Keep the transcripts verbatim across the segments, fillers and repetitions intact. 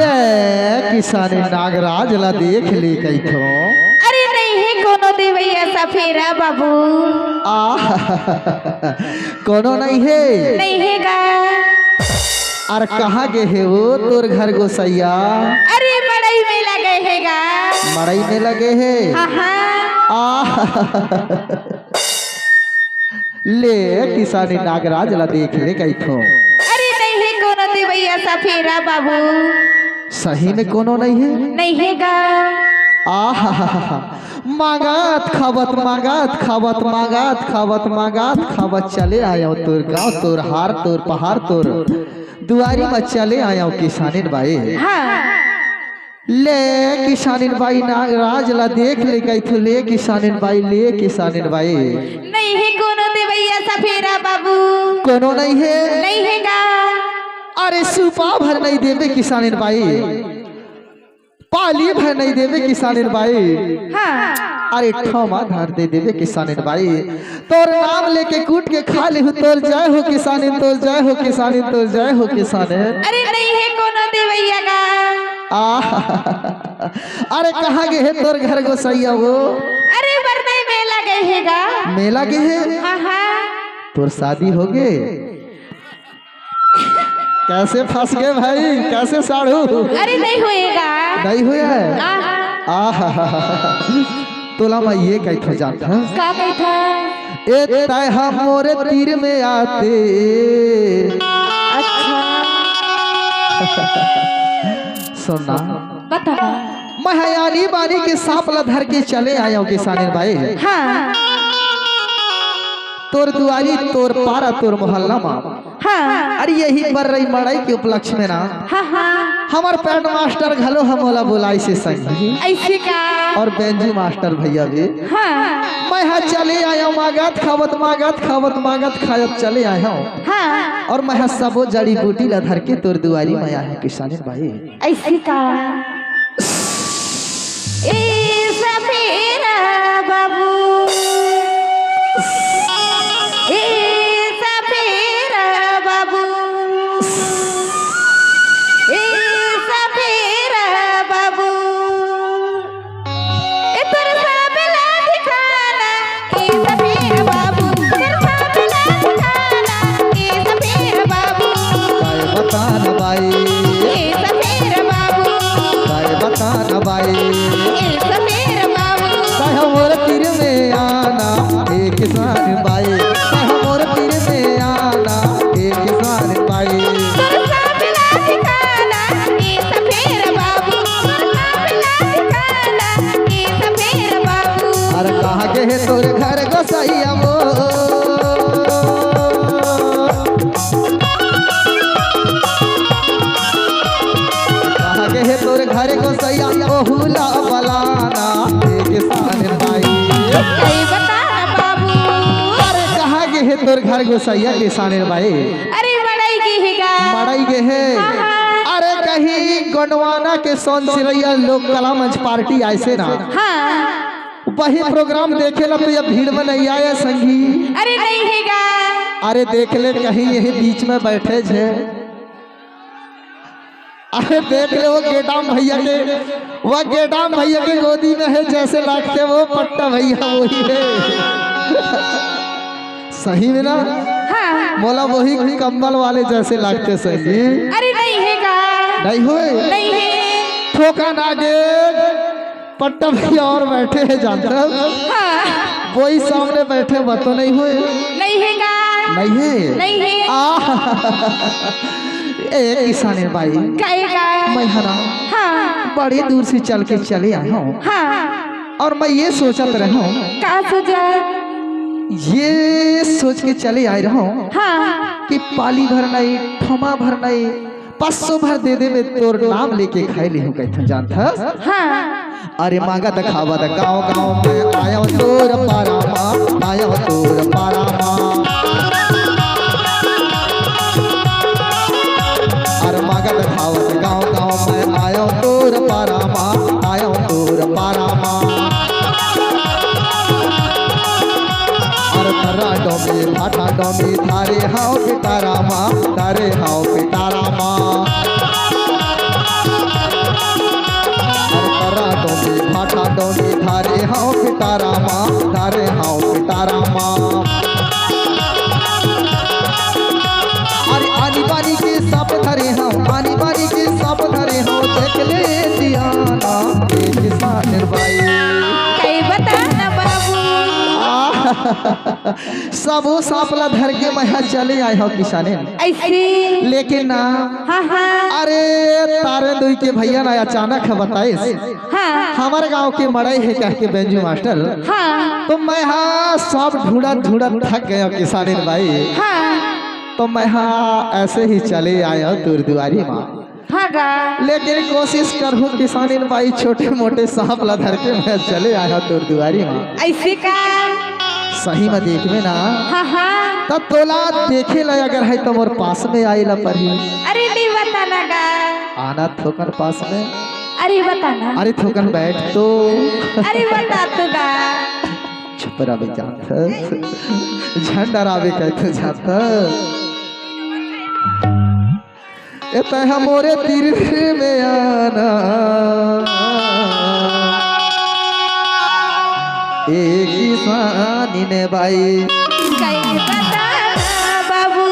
ले, किसानी नागराज ला देख ले कहिथों। अरे नहीं हे कोनो देवइया सपेरा बाबू। आ, कोनो नहीं हे? नहीं हे गा। अरे कहाँ गे हे वो तोर घर गोसइया? अरे मड़ई में लगे हे गा। मड़ई में लगे हे? हाँ, हाँ। आ, ले किसानी नागराज ला देख ले कहिथों। अरे नहीं हे कोनो देवइया सपेरा बाबू। सही में कोनो नहीं हे? नहीं हे गा। आहा, मांगत खावत, मांगत खावत, मांगत खावत, मांगत खावत चले आयो तोर गांव, तोर हार, तोर पहार, तोर दुआरी म चले आयो किसानिन बाई। हाँ। ले किसानिन बाई, नागराज ला देख ले कहिथों, ले किसानिन बाई, ले किसानिन बाई। नहीं हे कोनो देवइया सपेरा बाबू। कोनो नहीं हे? नहीं हे गा। अरे सुपा भर नहीं देबे किसानिन बाई, पाली भर नहीं देबे किसानिन बाई। हाँ। अरे ठोमा धर दे देबे किसानिन बाई। तोर नाम लेके कूट के खा लेहू, तोर जय हो किसानिन, तोर जय हो किसानिन, तोर जय हो किसानिन। अरे नहीं हे कोनो देवइया गा। आ, अरे कहाँ गे हे तोर घर गोसइया वो? अरे बरनई मेला गे हे गा। मेला गे हे? हाँ, हाँ। तोर शादी हो गे? कैसे फंस गे भाई, कैसे साढ़ू? अरे नहीं होएगा। नहीं हुआ है? आहा। आहा। तोला मैं ये कहिथों जानथस? का कहिथस? ए तैं हा मोरे तीर में आते। अच्छा। सुन ना। बता। मैं हा आनी बानी के सांप ला धर के चले आयो किसानिन बाई। हाँ। तोर दुआरी, तोर पारा, तोर मोहल्ला मा। हाँ। अरे यही बरनई मड़ई के उपलक्ष्य में ना, हाँ, हाँ। हमर पैड मास्टर घलो ह मोला बुलाइस हे संगी। अइसे का? अउ बेंजू मास्टर भइया भी। हाँ। मैं हा चले आयो मांगत खावत, मांगत खावत, मांगत खावत चले आयो। हाँ। अउ मैं हा सबो जड़ी बूटी ला धर के तोर दुआरी में आयो किसानिन बाई। अइसे का? ए सपेरा बाबू, ए सपेरा बाबू, ए सपेरा बाबू, ए तोर सांप ला दिखाना, ए सपेरा बाबू, तोर सांप ला दिखाना, ए सपेरा बाबू। काय बतान बाई। ए सपेरा बाबू। काय बतान बाई। ए सपेरा बाबू। काय हमर तीर में आना, ए किसान बाई। काय हमर तीर में आना, ए किसान बाई। तोर सांप ला दिखाना, ए सपेरा बाबू। तोर सांप ला दिखाना, ए सपेरा बाबू। अरे कहाँ गे हे तोर घर गोसइया वो? कहाँ गे हे तोर घर गोसइया, ओहू ला बलाना, ए किसान बाई। सही बता बाबू। अरे कहाँ गे हे तोर घर गोसइया किसान बाई? अरे मड़ई गे हे गा। मड़ई गे हे? हाँ, हाँ। अरे कहीं गोंडवाना के सोनसिरैया लोक कला मंच पार्टी आइसे ना। हाँ। वही प्रोग्राम देखे ला तो ये भीड़ में नहीं आया संगी। अरे नहीं हे गा। अरे देख ले कहीं यही बीच में बैठे हे। अरे देख ले वो गेडाम भइया के, वो गेडाम भइया के गोदी में हे जइसे लागथे वो पट्टा भइया वही हे। सही में ना? हाँ। मोला वही कंबल वाले जइसे लागथे संगी। अरे नहीं हे गा। नहीं होय? नहीं हे। ठोका ना गे। पट्टा भइया अउ बैठे हे जानथस? हाँ। वही सामने बैठे वो तो नहीं होय? नहीं हे गा। नहीं हे? नहीं हे। आ, ए किसान बाई। काय गा? मैं हा ना हाँ। बड़ी दूर से चल के चले आए हँव। हाँ। अउ मैं ये सोचत रहे हँव। का सोचा? ये सोच के चले आए रहे हँव हाँ। कि पाली भर नहीं, ठोमा भर नहीं, पसो भर दे देबे तोर नाम लेके खाय लिहूं कहिथंव जानथस। हाँ। अरे मांगत खावत गांव गांव में आयंव तोर पारा मा, आयंव तोर पारा मा। अरे मांगत खावत गांव गांव में आयंव तोर पारा मा, आयंव तोर पारा मा। अरे तर्रा डोमी, भाठा डोमी, थारे हंव पिटारा मा, थारे हंव पिटारा मा। अरे तर्रा डोमी, भाठा डोमी, थारे हंव पिटारा मा, थारे हंव पिटारा मा। अरे आनी बानी के सांप धरे हंव, आनी बानी के सांप धरे हंव, देख ले जियाना, ए किसान बाई। कई बता ना बाबू। आह, सबो सांप ला धर के मैं हा चले आय हंव किसाने। अइसे? लेकिन ना, हाँ, हाँ। अरे तारे दुई के भैया ना अचानक ह बताइस, हाँ। हमर गांव के मड़ई हे कह के बेंजू मास्टर। हाँ। तो मैं हा सब ढूंढत ढूंढत थक गेंव किसानिन बाई। हाँ। तो मैं हा अइसे ही चले आयंव तोर दुआरी मा। हाँ गा। लेकिन कोशिश करहूं किसानिन बाई, छोटे मोटे सांप ला धर के मैं चले आयंव तोर दुआरी मा। अइसे का? सही म देखबे ना। हाँ, हाँ। त तोला देखे ला अगर हे त मोर पास में आय ला परही। अरे नहीं बता ना गा। आना थोकन पास में। अरे बता ना। अरे थोकन बैठ तो। अरे बता तो गा। चुप रह बे जानथस। झन डराबे कहिथंव जानथस। ए तैं हा मोरे तीर में आना, ए किसानिन बाई। कई बता ना बाबू।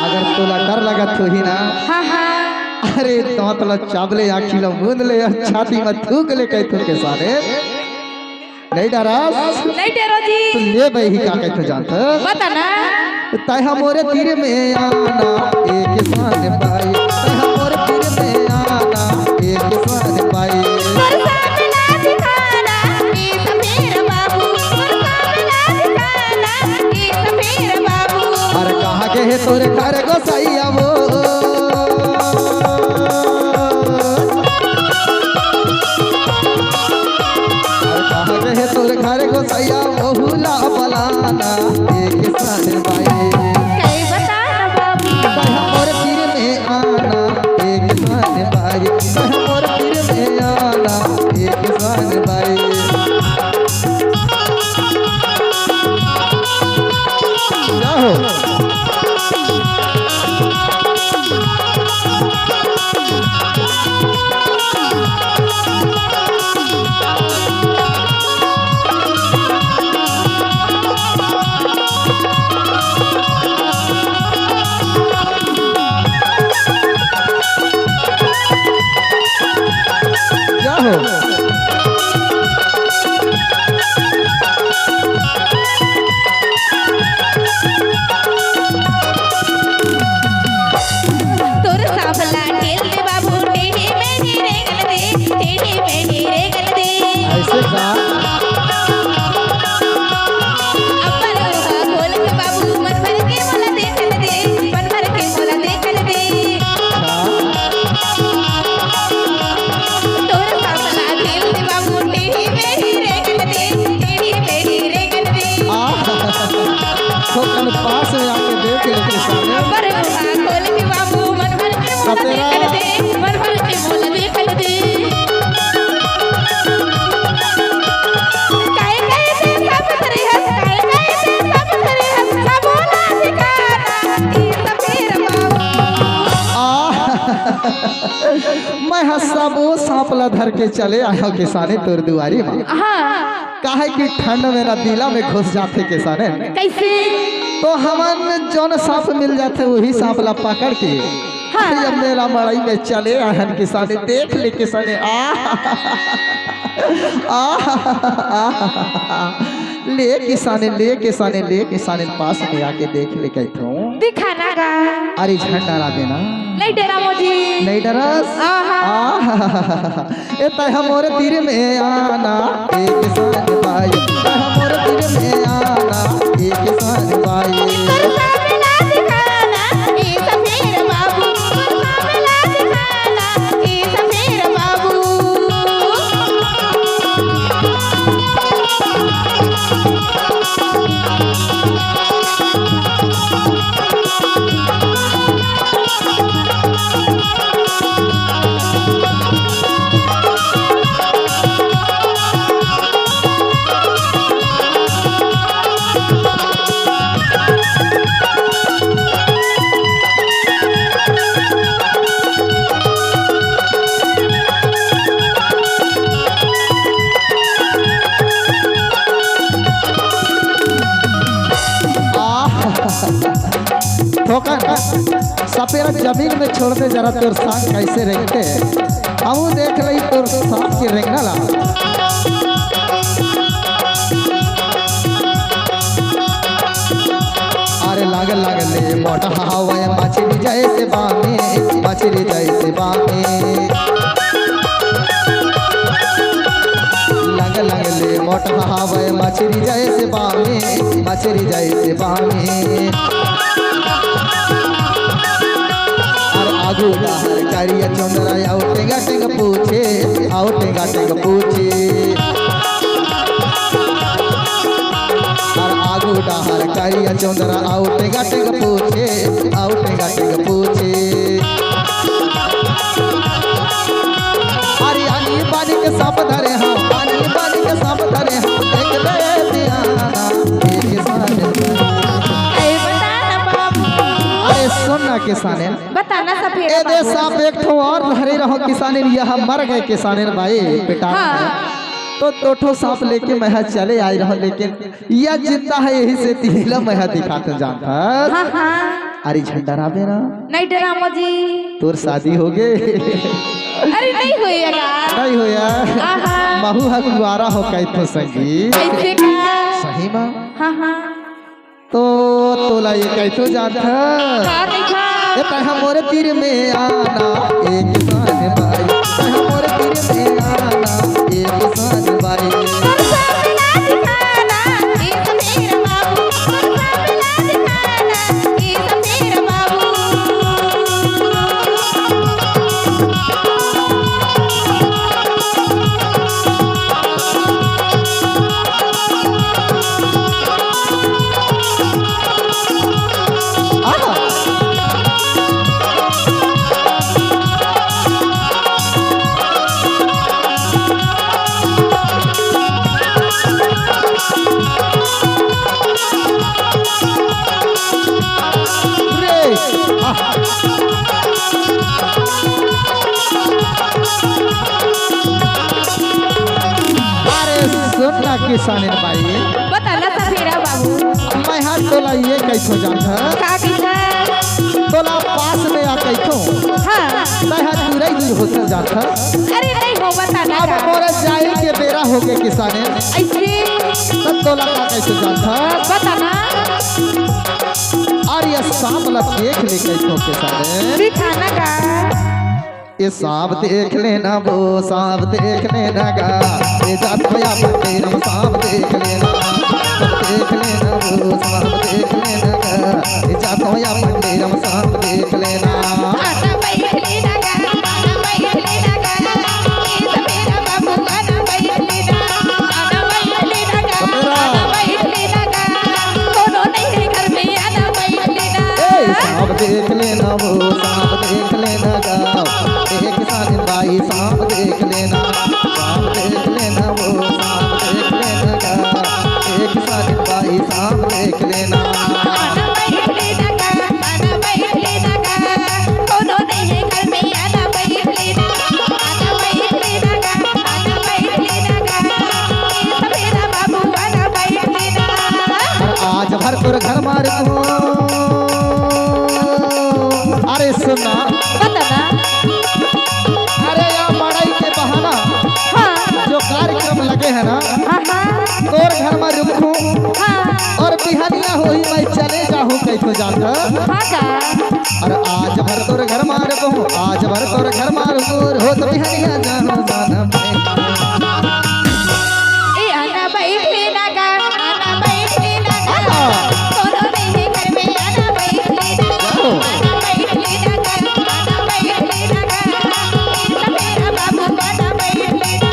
अगर तोला डर लगत होही ना, हाँ, हाँ। अरे दांत ला चाब ले, आँखी ला मूंद ले, अउ छाती म थूक ले कहिथंव किसाने। नहीं डरस? नहीं डरों जी। त ले बे ही का कहिथंव जानथस? बता ना। तैं हा मोरे तीर में आना, ए किसान बाई। तैं हा मोरे तीर में आना, ए किसान बाई। तोर सामने दिखाना, ए सफेर बाबू। तोर सामने दिखाना, ए सफेर बाबू। अरे कहाँ गे हे तोर घर गोसइया वो? अरे कहाँ गे हे तोर घर गोसइया, ओहू ला बलाना, ए किसान बाई। कई बता ना बाबू। तैं हा मोर तीर में आना, ए किसान बाई। तैं हा मोर तीर में आना, ए किसान बाई। जय हो। जय हो। तोर सांप ला ढील दे बाबू, टेढ़ी मेढ़ी रेंगन दे, टेढ़ी मेढ़ी रेंगन दे। अइसे का? अब्बर ओहा खोल के बाबू, मन भर के मोला देखन दे, मन भर के मोला देखन दे। अच्छा। तोर सांप ला ढील दे बाबू, टेढ़ी मेढ़ी रेंगन दे, टेढ़ी मेढ़ी रेंगन दे। आह, थोकन पास में आके देख ले किसाने। अब्बर ओहा खोल के बाबू, मन भर के मोला सपेरा। देखन दे, मन भर के मोला देखन दे। काहे काहे ते सब धरे हस, काहे काहे ते सब धरे हस, सबो ला दिखाना, ए सफेर बाबू। आह, मैं हा सबो सांप ला धर के चले आय हंव किसाने तोर दुआरी मा। हाँ। काहे कि ठंड में ना दिला में घुस जाथे किसाने। कइसे? तो हमन जोन सांप मिल जाथे, उही सांप ला पकड़ के हाँ। ये मेला मड़ई में चले आय हन किसाने, देख ले किसाने, आ, आ, ले किसाने, ले किसाने, ले किसाने, पास में आके देख ले कहिथंव। दिखाना गा। अरे झन डराबे ना। नहीं डरावों जी। नहीं डरस? आहा। आ, ए तैं हा मोर तीर में आना, ए किसान बाई। तैं हा मोर तीर में आना, ए किसान बाई। तोर सामने दिखाना, ए सफेर बाबू। तोर सामने अब तेरा जमीन में छोड़ दे जरा, तोर सांप कैसे रेंगथे, हमू देख लई तोर सांप के रेंगना ला। अरे लागल लागल ले मोटा हवाए, मछरी जैसे बामे, मछरी जैसे बामे। लागल लागल ले मोटा हवाए, मछरी जैसे बामे, मछरी जैसे बामे। अरे आगू डहर करिया चोंदरा, आउ टेंगा टेंगा पूछे, आउ टेंगा टेंगा पूछे। अरे आगू डहर करिया चोंदरा, आउ टेंगा टेंगा पूछे, आउ टेंगा टेंगा पूछे। अरे आनी बानी के सांप धरे हाँ, आनी बानी के सांप धरे हाँ, एक दे दियाना, एक साथ। अरे बता ना बाबू। अरे सुन ना किसाने, बताना सफेरा ए दे बाबू। सांप एक ठो और धरे रहो किसाने, यह मर गए किसाने भाई बेटा। हाँ। तो दो ठो सांप लेके मैं चले आए रहो, लेकिन यह जिंदा है, यही से तिहिला मैं दिखाते जानता। हाँ, हाँ। अरे झंडा राबे ना। नहीं डरामो जी। तोर शादी हो गए? अरे नहीं होया यार। नहीं होया। आहा। महू ह कुआरा हो कैथो संगी। कैसे का? सही मा? हाँ, हाँ। तो तोला ये कैथो जानत ह? का देखा? ए तैं मोर तीर में आना, एक सान बाई। तैं मोर तीर में आना, एक सान बाई। अरे सुन ना किसानिन बाई। बता ना सफेरा बाबू। मैं हा तोला ये कैथो जानत ह? का कैथो? तोला पास में आ कैथो। हाँ। तैं हा दूरई दूर होत जात ह। अरे नहीं हो, बता ना अब का? मोर जाए के बेरा हो गए किसानिन। ऐसे? तब तोला का कैथो जानत ह? बता ना। अरे ये सांप ला देख ले कैथो किसानिन। दिखा ना का? ये सांप देख लेना वो, सांप देख लेना गा। ये जात भैया मंदिर में सांप देख लेना, सांप देख लेना वो, सांप देख लेना गा। ये जात भैया मंदिर में सांप देख लेना। आना बैठ लेना गा, आना बैठ लेना गा। ये सफेरा बाबू आना बैठ लेना, आना बैठ लेना गा, सफेरा। आना बैठ लेना गा। कोनो नहीं है घर में, आना बैठ लेना। ए, सांप देख लेना वो, सांप देख लेना गा। एक साथ भाई सांप देख लेना, सांप देख लेना वो, सांप देख लेना गा। एक साथ भाई सांप देख लेना। आना बैठ लेना गा, आना बैठ लेना गा। कोनो नहीं है घर में, आना बैठ लेना, आना बैठ लेना गा, आना बैठ लेना गा। ये सफेरा बाबू आना बैठ लेना। अरे आज भर तोर घर मार को। अरे सुन ना। बता ना। अरे या मड़ई के बहाना हाँ। जो कार्यक्रम लगे है ना, हाँ, हाँ। तोर घर में रुकूं हाँ। और बिहनिया होही मैं चले जाहूं कैथो जानत ह? हाँ का? अरे आज भर तोर घर में रुकूं, आज भर तोर घर में रुकूं, होत बिहनिया जाहूं जाना मैं। ए आना बैठ लेना गा, आना बैठ लेना गा। हाँ। कोनो नहीं है घर में, आना बैठ लेना गा, जाओ। आना बैठ लेना गा, आना बैठ लेना गा। ये सफेरा बाबू आना बैठ लेना।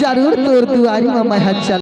जरूर तोर दुआरी म मैं ह चल